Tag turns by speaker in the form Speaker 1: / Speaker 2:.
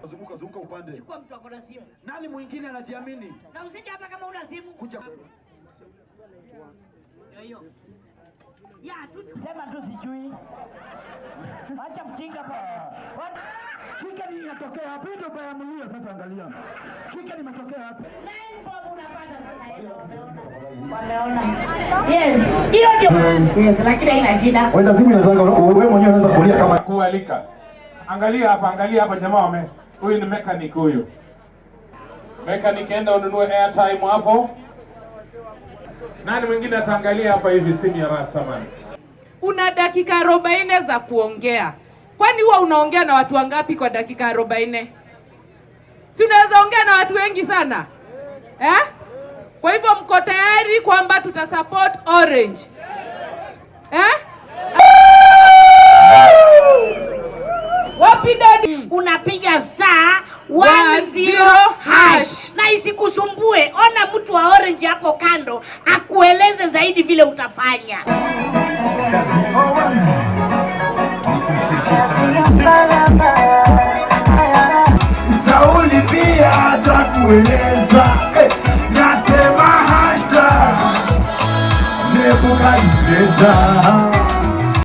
Speaker 1: Zunguka zunguka upande.
Speaker 2: Chukua mtu ako na simu.
Speaker 1: Nani mwingine anajiamini?
Speaker 2: Na usije hapa kama una simu.
Speaker 1: Kuja.
Speaker 2: Ndio hiyo. Ya tu sema tu sijui. Acha mjinga bwana.
Speaker 1: Chicken inatokea wapi? Ndio bayamulia sasa, angalia. Chicken imetokea wapi?
Speaker 2: Nine bob unapata sasa hivi. Wameona. Yes, hiyo ndio. Yes, lakini haina shida.
Speaker 1: Wenda simu inaweza, wewe mwenyewe unaweza kulia kama
Speaker 3: Kualika. Angalia hapa jamaa wame. Huyu ni mechanic huyu. Mechanic, enda ununue airtime hapo. Nani mwingine ataangalia hapa hivi simu ya Rastaman?
Speaker 4: Una dakika 40 za kuongea. Kwani huwa unaongea na watu wangapi kwa dakika 40? Si unaweza ongea na watu wengi sana, eh? Kwa hivyo mko tayari kwamba tutasupport Orange, eh? Wapi dadi?
Speaker 2: Unapiga star
Speaker 4: 10
Speaker 2: 10
Speaker 4: hash.
Speaker 2: Hash na isikusumbue. Ona mtu wa Orange hapo kando akueleze zaidi vile utafanya.
Speaker 5: Daddy Owen, nikushirikisha. Sauli pia atakueleza eh, nasema hashtag Nebukadneza.